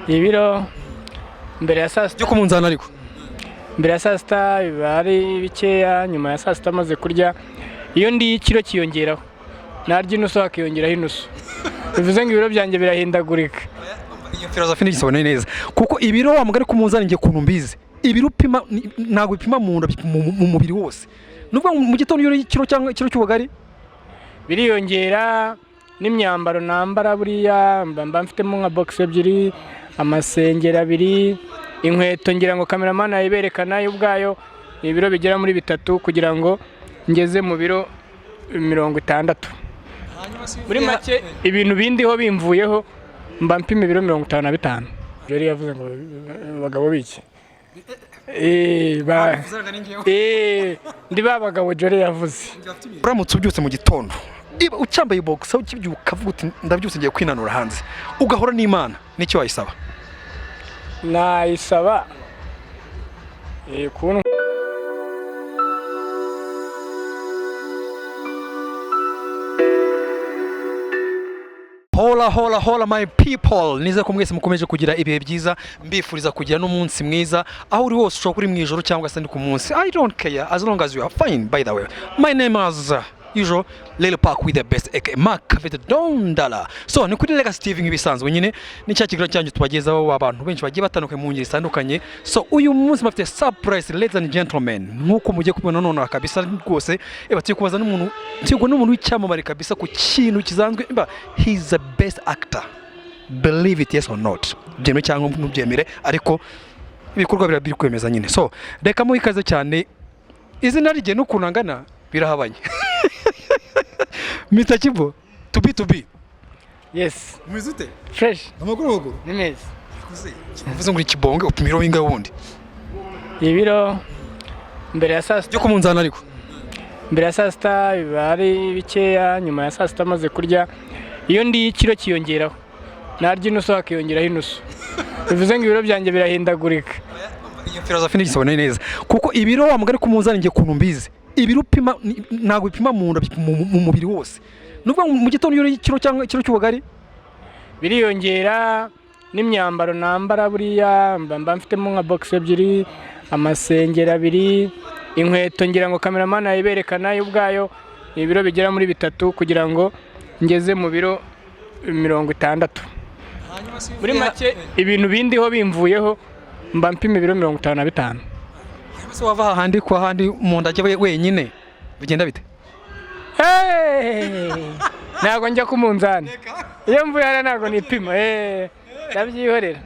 Ibiro mbere ya saa sita Byo ku munzani ariko. Mbere ya saa sita biba ari bikeya, nyuma ya saa sita maze kurya, iyo ndiye ikiro kiyongeraho, narya inusu hakiyongeraho inusu, bivuze ngo ibiro byanjye birahindagurika. Iyo filozofi ntigisobanuye neza, kuko ibiro wa mugari ku munzani, ngiye ukuntu mbizi, ibiro upima ntabwo bipima mu nda, bipima mu mubiri wose. Ni ukuvuga ngo mu gitondo iyo uriye ikiro cyangwa ikiro cy'ubugari Biriyongera n'imyambaro nambara. Buriya mba mfitemo nka box ebyiri, amasengeri abiri, inkweto, ngira ngo cameraman yayiberekana yo ubwayo, ni ibiro bigera muri 3 kugira ngo ngeze mu biro 60. Muri make, ibintu bindiho bimvuyeho, mba mpima ibiro 55. Yari yavuze ngo abagabo biki. Ndi ba bagabo Jolly yavuze. Uramutse ubyutse mu gitondo, iba ucyambaye boxer, ukibyuka uvuga uti: "Ndabyutse, ngiye kwinanura hanze," ugahora n'Imana, n'icyo wayisaba? Nayisaba kubona Hola hola hola my people, nizere ko mwese mukomeje kugira ibihe byiza, mbifuriza kugira n'umunsi mwiza aho uri hose, ushobora kuri mu ijoro cyangwa se ni ku munsi, I don't care as long as you are fine. By the way, my name is usual Lil Park with the best, aka Mark with the Don Dala. So ni kuri Legacy TV nk'ibisanzwe nyine, ni cya kiganiro cyanyu tubagezaho abantu benshi bagiye batandukanye mu ngeri zitandukanye. So uyu munsi bafite surprise, ladies and gentlemen, nk'uko mugiye kubibona none kabisa rwose. Turi kubaza n'umuntu, turi n'umuntu w'icyamamare kabisa ku kintu kizanzwe. Eba, he's the best actor, believe it yes or not, byemere cyangwa ntubyemere, ariko ibikorwa biri kwemeza nyine. So reka muhe ikaze cyane. Izina rye n'ukuntu angana birahabanye. Mr Kibo to be to be. Yes. Umeze ute? Fresh. Amakuru, amakuru? Ni meza. Uvuze ngo uri kibonge, upima ibiro bingahe ubundi? Ibiro mbere ya saa sita Byo ku munzani ariko. Mbere ya saa sita biba ari bikeya, nyuma ya saa sita maze kurya, iyo ndiye ikiro kiyongeraho, narya inusu hakiyongeraho inusu, bivuze ngo ibiro byanjye birahindagurika. Iyo filozofi ntigisobanuye neza, kuko ibiro wa mugari ku munzani, ngiye ukuntu mbizi, ibiro upima ntabwo bipima mu nda, bipima mu mubiri wose. Ni ukuvuga ngo mu gitondo iyo uriye ikiro cyangwa ikiro cy'ubugari Biriyongera n'imyambaro nambara. Buriya mba mfitemo nka box ebyiri, amasengeri abiri, inkweto, ngira ngo cameraman yayiberekana yo ubwayo, ni ibiro bigera muri 3 kugira ngo ngeze mu biro 60. Muri make, ibintu bindiho bimvuyeho, mba mpima ibiro 55. Se wava hahandi kwa handi mu nda ajya wenyine, bigenda bite? Hey! Ntabwo njya ku munzani. Iyo mvuye hariya ntabwo nipima, ndabyihorera.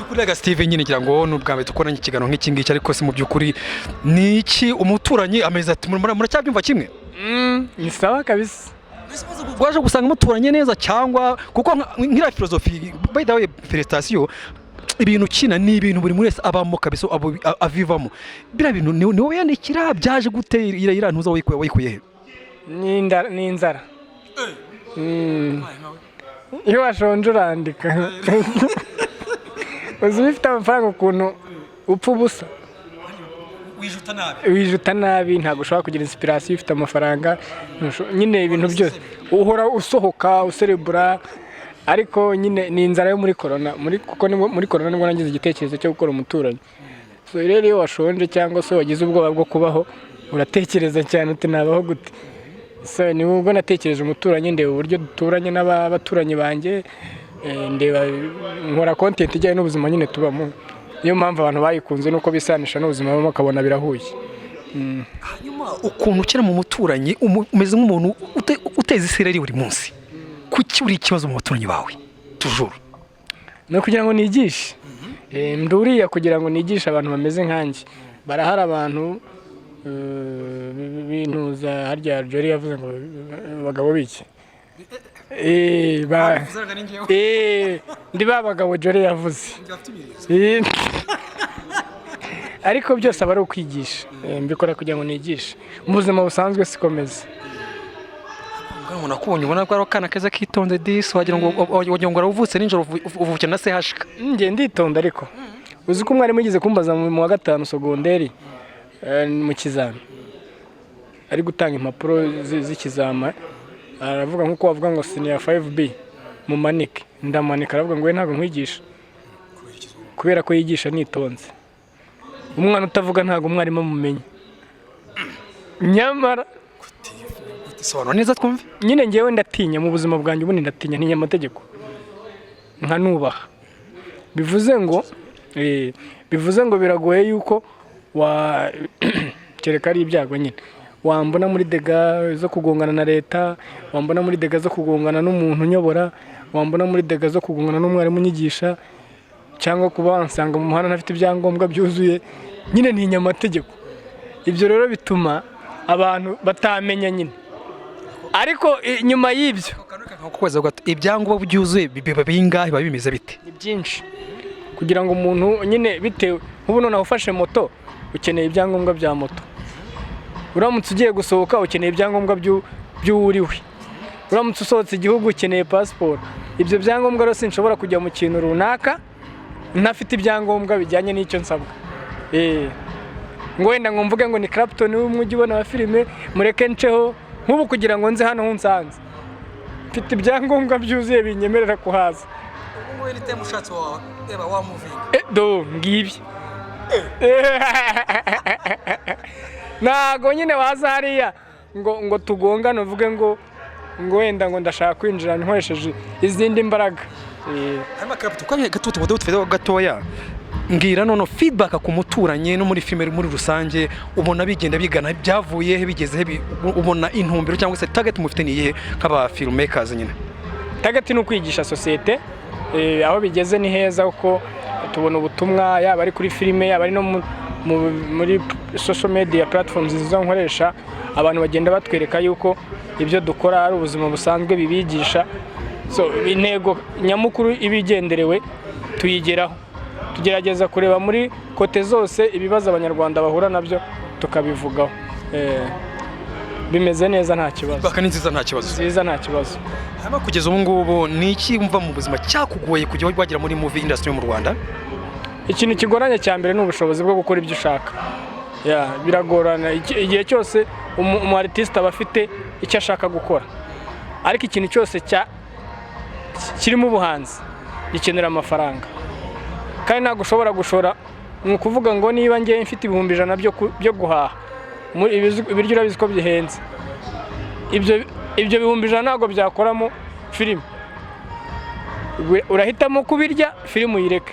Kuri Legacy TV nyine, ngira ngo ni ubwa mbere dukoranye ikiganiro nk'iki ngiki, ariko se mu by'ukuri ni iki umuturanyi ameze ati muracyabyumva kimwe? Ni sawa kabisa. Waje gusanga muturanye neza cyangwa? Kuko nk'iriya filozofi, by the way, félicitation, ibintu ukina ni ibintu buri wese abamo kabisa, avivamo biriya bintu. Ni wowe yandikira? Byaje gute? Iriya ntuza wayikuye he? Ni inzara. Iyo washonje urandika. Uzi iyo ufite amafaranga ukuntu upfa ubusa? Wijuta nabi. Wijuta nabi, ntabwo ushobora kugira inspiration ufite amafaranga. Nyine ibintu byose uhora usohoka userebura. Ariko nyine ni inzara yo muri corona, muri kuko nibwo muri corona nibwo nagize igitekerezo cyo gukora umuturanyi. So rero iyo washonje cyangwa se wagize ubwoba bwo kubaho, uratekereza cyane uti: "Nabaho gute?" So ni ubwo natekereje umuturanyi, ndeba uburyo duturanye n'abaturanyi banjye, ndeba nkora content ijyanye n'ubuzima nyine tubamo. Niyo mpamvu abantu bayikunze, nuko bisanisha n'ubuzima babamo, bakabona birahuye. Hanyuma ukuntu ukina mu muturanyi, umeze nk'umuntu uteza isereri buri munsi, kuki uri ikibazo mu baturanyi bawe toujours? Ni ukugira ngo nigishe. Ndi uriya kugira ngo nigishe abantu bameze nkanjye. Barahari abantu bintuza harya Jolly yavuze ngo abagabo biki. Ndi ba bagabo Jolly yavuze. Ariko byose aba ari ukwigisha. Mbikora kugira ngo nigishe. Mu buzima busanzwe sikomeze. Umuntu akubonye ubona ko ari akana keza kitonze disi, wagira ngo waravutse nijoro, uvukira na CHK. Njye nditonda, ariko uzi ko umwarimu yigeze kumbaza mu wa gatanu sogonderi, mu kizami, ari gutanga impapuro z'ikizama, aravuga nk'uko bavuga ngo senior 5B. Mumanike. Ndamanika, aravuga ngo we ntabwo nkwigisha, kubera ko yigisha nitonze. Umwana utavuga ntabwo umwarimu amumenya, nyamara Sobanura neza twumve. Nyine ngewe ndatinya mu buzima bwanjye, ubundi ndatinya, ntinya amategeko nkanubaha. Bivuze ngo biragoye yuko wa kereka ari ibyago nyine wambona muri dégâts zo kugongana na leta, wambona muri dégâts zo kugongana n'umuntu unyobora, wambona muri dégâts zo kugongana n'umwarimu unyigisha, cyangwa kuba wansanga mu muhanda ntafite ibyangombwa byuzuye. Nyine ntinya amategeko. Ibyo rero bituma abantu batamenya nyine, ariko nyuma y'ibyo Kubaza gato, ibyangombwa byuzuye biba bingahe, biba bimeze bite? Ni byinshi kugira ngo umuntu nyine, bitewe nk'ubu noneho ufashe moto, ukeneye ibyangombwa bya moto. Uramutse ugiye gusohoka, ukeneye ibyangombwa by'uwuriwe. Uramutse usohotse igihugu, ukeneye pasiporo. Ibyo byangombwa rero, sinshobora kujya mu kintu runaka ntafite ibyangombwa bijyanye n'icyo nsabwa. Ngo wenda ngo mvuge ngo ni Clapton w'umujyi ubona wa filime, mureke nceho. Nk'ubu kugira ngo nze hano aho nsanze, mfite ibyangombwa byuzuye binyemerera kuhaza. Ubu ngubu anytime ushatse waba wamuvinga? Do ngibi ntago nyine waza hariya ngo tugongane, uvuge ngo wenda ngo ndashaka kwinjira nkoresheje izindi mbaraga. Hanyuma Clapton, kanya gato tuba dufite gatoya, mbwira none feedback ku muturanyi no muri filime muri rusange, ubona bigenda bigana, byavuye he, bigeze he, ubona intumbero cyangwa se target mufite ni iyihe nk'aba filmmakers nyine? Target ni ukwigisha sosiyete. Aho bigeze ni heza, kuko tubona ubutumwa, yaba ari kuri filime, yaba ari no muri social media platforms zo nkoresha. Abantu bagenda batwereka yuko ibyo dukora ari ubuzima busanzwe bibigisha. So intego nyamukuru iba igenderewe tuyigeraho. Tugerageza kureba muri côté zose ibibazo Abanyarwanda bahura nabyo, tukabivugaho. Bimeze neza, nta kibazo. Feedback ni nziza, nta kibazo? Nziza, nta kibazo. Hanyuma kugeza ubu ngubu, ni iki wumva mu buzima cyakugoye kujya wagera muri movie industry yo mu Rwanda? Ikintu kigoranye cya mbere ni ubushobozi bwo gukora ibyo ushaka. Ya, biragorana. Igihe cyose umu artiste aba afite icyo ashaka gukora, ariko ikintu cyose kirimo ubuhanzi gikenera amafaranga, kandi ntabwo ushobora gushora. Ni ukuvuga ngo niba ngewe mfite 100,000 byo guhaha, ibiryo urabizi ko bihenze, ibyo 100,000 ntabwo byakoramo filime. Urahitamo kubirya, filime uyireke.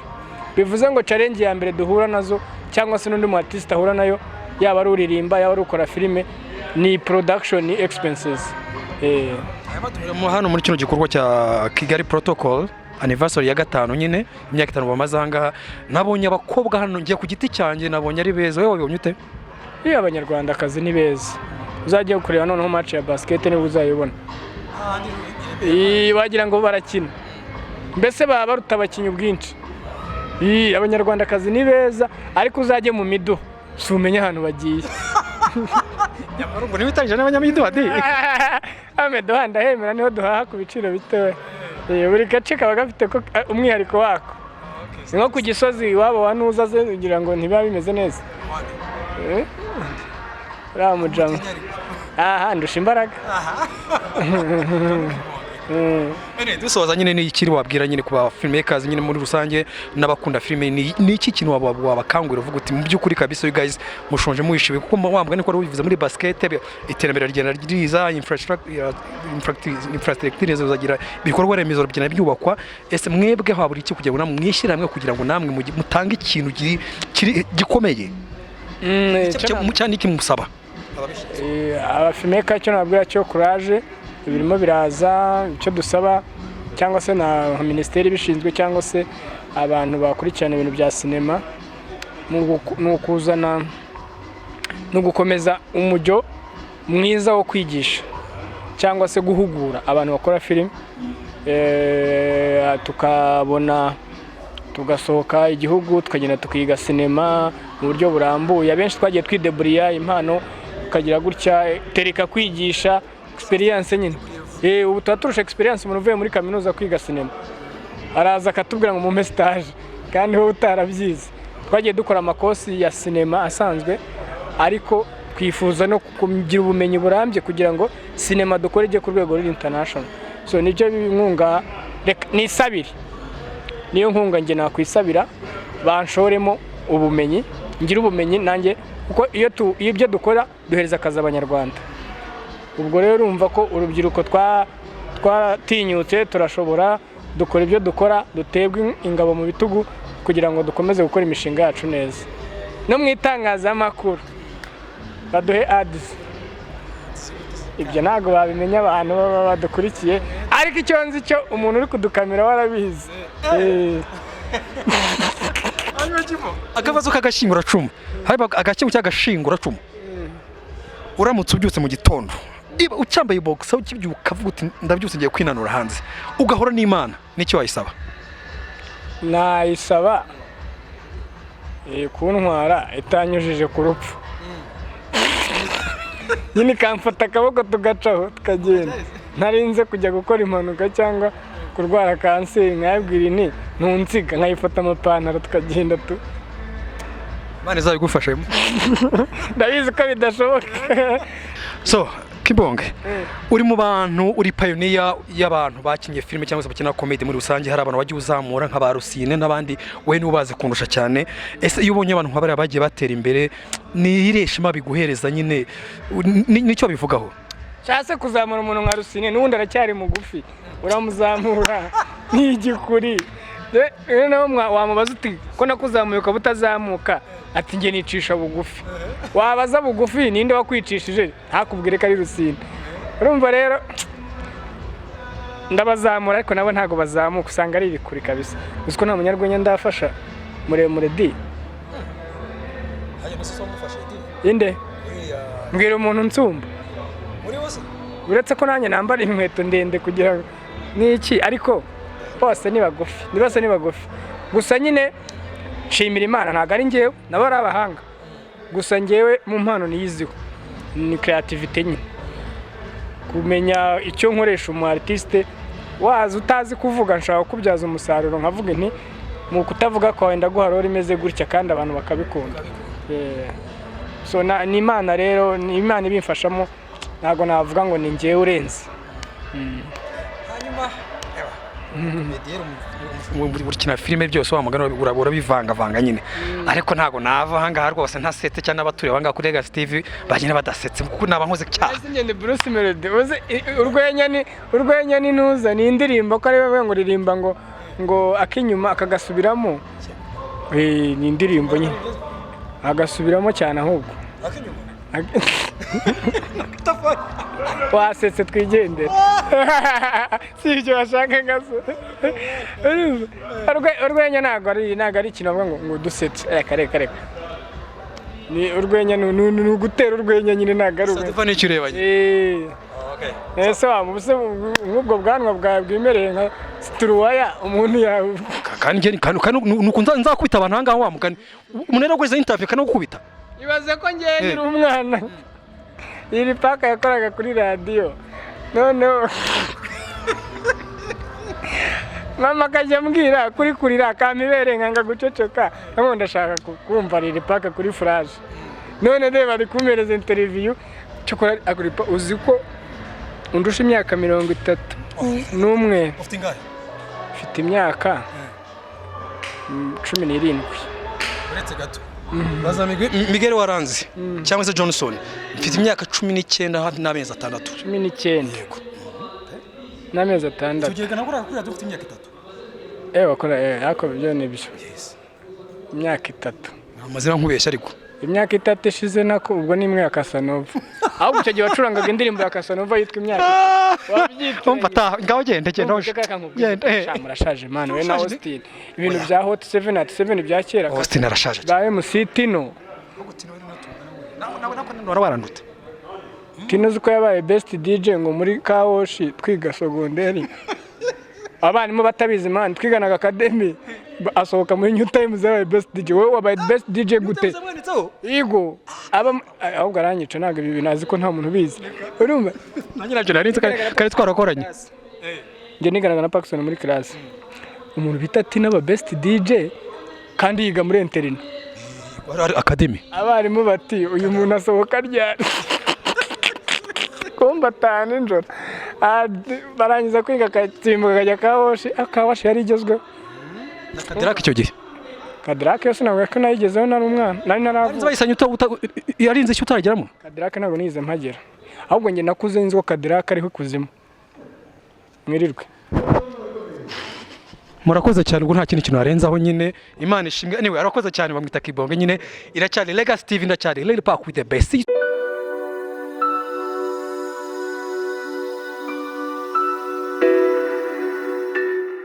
Bivuze ngo challenge ya mbere duhura nazo, cyangwa se n'undi mu artiste ahura nayo, yaba ari uririmba, yaba ari ukora filime, ni production expenses. Hanyuma duhera hano muri kino gikorwa cya Kigali Protocol anniversary ya 5 nyine, imyaka 5 bamaze aha ngaha. Nabonye abakobwa hano, ngiye ku giti cyanjye nabonye ari beza. Wowe wabibonye ute? Iyo Abanyarwandakazi ni beza. Uzajya kureba noneho match ya basket nibwo uzayibona. Wagira ngo barakina, mbese baba baruta abakinnyi ubwinshi. Abanyarwandakazi ni beza, ariko uzajye mu miduha si umenye ahantu bagiye. Nyamara ngo ntibitangije n'abanyamiduha di. Ameduha ndahemera, niho duhaha ku biciro bitoya. Buri gace kaba gafite ko umwihariko wako. Ni nko ku Gisozi iwabo wa Ntuza ze, kugira ngo ntibiba bimeze neza. Uriya mujama aha ndusha imbaraga. Ene, dusoza nyine, ni ikiri wabwira nyine ku ba filmmakers nyine muri rusange n'abakunda filime? Ni iki kintu wabakangurira uvuga uti: "Mu by'ukuri kabisa, you guys mushonje muhishiwe"? Kuko wambwa niko wari ubivuze, muri basket iterambere rigenda riza, infrastructure zizagira, ibikorwa remezo bigenda byubakwa. Ese mwebwe habura iki kugira ngo namwe mwishyire hamwe, kugira ngo namwe mutange ikintu gikomeye? Icyo Cyane iki musaba? Abafilmmaker, icyo nababwira cyo, courage, birimo biraza. Icyo dusaba, cyangwa se na minisiteri ibishinzwe, cyangwa se abantu bakurikirana ibintu bya sinema, ni ukuzana no gukomeza umujyo mwiza wo kwigisha cyangwa se guhugura abantu bakora filime. Tukabona tugasohoka igihugu, tukagenda tukiga sinema mu buryo burambuye. Abenshi twagiye twideburiya impano, tukagira gutya tereka kwigisha experience nyine. Ubu tuba turusha experience umuntu uvuye muri kaminuza kwiga sinema, araza akatubwira ngo mumpe stage, kandi wowe utarabyize. Twagiye dukora amakosi ya sinema asanzwe, ariko twifuza no kugira ubumenyi burambye kugira ngo sinema dukore ijye ku rwego ruri international. So nibyo inkunga. Reka nisabire, niyo nkunga njye nakwisabira, banshoremo ubumenyi, ngire ubumenyi nanjye, kuko iyo ibyo dukora duhereza akazi Abanyarwanda. Ubwo rero urumva ko urubyiruko twaratinyutse, turashobora, dukora ibyo dukora, duterwe ingabo mu bitugu kugira ngo dukomeze gukora imishinga yacu neza. No mu itangazamakuru baduhe ads. Ibyo ntabwo babimenya abantu baba badukurikiye, ariko icyo nzi cyo, umuntu uri kudukamera we arabizi. Akabazo k'agashinguracumu, haba agashyingo cyangwa agashinguracumu. Uramutse ubyutse mu gitondo, iba ucyambaye boxer, ukibyuka ukavuga uti: "Ndabyutse, ngiye kwinanura hanze," ugahora n'Imana, nicyo wayisaba? Nayisaba kuntwara itanyujije ku rupfu nyine, ikamfata akaboko tugacaho tukagenda, ntarinze kujya gukora impanuka cyangwa kurwara kanseri. Nkayabwira nti: "Ntunsiga," nkayifata amapantaro tukagenda tu. Imana izabigufashemo. Ndabizi ko bidashoboka. So Kibonge, uri mu bantu, uri pioneer y'abantu bakinnye filime cyangwa se bakina comedy muri rusange. Hari abantu bagiye uzamura nka ba Rusine n'abandi, we niwe ubazi kundusha cyane. Ese iyo ubonye abantu nka bariya bagiye batera imbere, ni irihe shema biguhereza nyine? Nicyo bivugaho? Nshatse kuzamura umuntu nka Rusine, n'ubundi aracyari mugufi, uramuzamura ni igikuri. Rero nawe wamubaza uti: "Ko nakuzamuye ukaba utazamuka?" Ati: "Njye nicisha bugufi." Wabaza bugufi ninde wakwicishije, ntakubwire ko ari Rusine. Urumva rero ndabazamura, ariko nabo ntabwo bazamuka, usanga ari ibikuri kabisa. Uzi ko nta munyarwenya ndafasha muremure di? Inde? Mbwira umuntu nsumba, uretse ko nanjye nambara inkweto ndende kugira ngo n'iki, ariko bose ni bagufi, ni bose ni bagufi. Gusa nyine nshimira Imana, ntabwo ari njyewe, nabo ari abahanga. Gusa njyewe mu mpano niyiziho ni creativity nyine, kumenya icyo nkoresha umu artiste waza utazi kuvuga, nshaka kubyaza umusaruro, nkavuga nti: "Mu kutavuga kwawe ndaguha role imeze gutya," kandi abantu bakabikunda. So ni Imana rero, ni Imana ibimfashamo, ntabwo navuga ngo ni njyewe urenze. Hanyuma ukina filime byose, wa mugani, urabivangavanga nyine, ariko ntabwo nava ahangaha rwose ntasetse, cyangwa n'abaturiye ahangaha kuri Legacy TV bagenda badasetse, kuko naba nkoze cyaha. Ese ngende Bruce Melody, uzi urwenya ni ntuza, ni indirimbo ko ari we ngo ririmba ngo akinyuma akagasubiramo. Ni indirimbo nyine agasubiramo cyane ahubwo. Wasetse, twigendere, si ibyo washakaga se? Urumva? Urwenya ntabwo ari ikintu bavuga ngo dusetse. Reka reka reka, ni urwenya, ni ugutera urwenya nyine, ntabwo ari urwenya. Tuva n'icyo ureba nyine. Ese waba se nk'ubwo bwanwa bwawe bwimereye nka situruwaya, umuntu yawe? Kandi njye kandi nuko nzakubita abantu ahangaha, wa mugani, umuntu rero aguze interview kanagukubita. Ibaze ko ngewe nkiri umwana, iri paka yakoraga kuri radiyo, noneho mama akajya ambwira kuri kurira akampa nkanga guceceka, ntabwo ndashaka kumva riri paka kuri furaje. None reba ari kumpereza interview. Cyokora Agripa, uzi ko undusha imyaka 31? Ufite ingahe? Mfite imyaka 17. Uretse gato, baza Miguel waranze cyangwa se Johnson, mfite imyaka 19 hafi n'amezi 6. 19 n'amezi 6. Tugereka nabwo kuri radiyo ufite imyaka 3. Wakora ariko ibyo ni byo, imyaka 3. Amazina nkubeshya ariko. Imyaka 3 ishize nako ubwo ni imwe ya Casanova. Ahubwo icyo gihe wacurangaga indirimbo ya Casanova yitwa "Imyaka Itatu". Wabyitiranya. Umva, taha ngaho, genda genda. Umva, reka nkubwire. Genda. Sha, murashaje man, we na Turashaje. Austin, ibintu bya Hot 7 at 7 bya kera. Austin arashaje cyane. Ba MC Tino. Nawe waranduta. Tino uzi ko yabaye best DJ ngo muri kawoshi twiga sogonderi, abarimu batabizi man, twiganaga academy, asohoka muri New Times yabaye best DJ. Wowe wabaye best DJ gute? Yego, aba ahubwo aranyica, ntabwo ibi bintu azi ko nta muntu ubizi, urumva? Nanjye nabyo nari nzi kare twarakoranye. Njye niganaga na Paxson muri class, umuntu bita Tina aba best DJ kandi yiga muri internat. Wari ari academy. Abarimu bati: "Uyu muntu asohoka ryari?" Kumba atanu nijoro. Ah, barangiza kwiga akatsimbuka akajya kawoshi. Kawoshi yari igezweho. Na Cadillac icyo gihe? Cadillac yose ntabwo ko nayigezeho, nari umwana, nari naravuka. Bayisanye yarinze icyo utarageramo? Cadillac ntabwo nigeze mpagera, ahubwo njye nakuze nzi ko Cadillac ariho ikuzimu. Mwirirwe. Murakoze cyane. Ubwo nta kindi kintu warenzaho nyine, Imana ishimwe. Anyway, arakoze cyane, bamwita Kibonge nyine. Iracyari Legacy TV, ndacyari Lady Park with the best.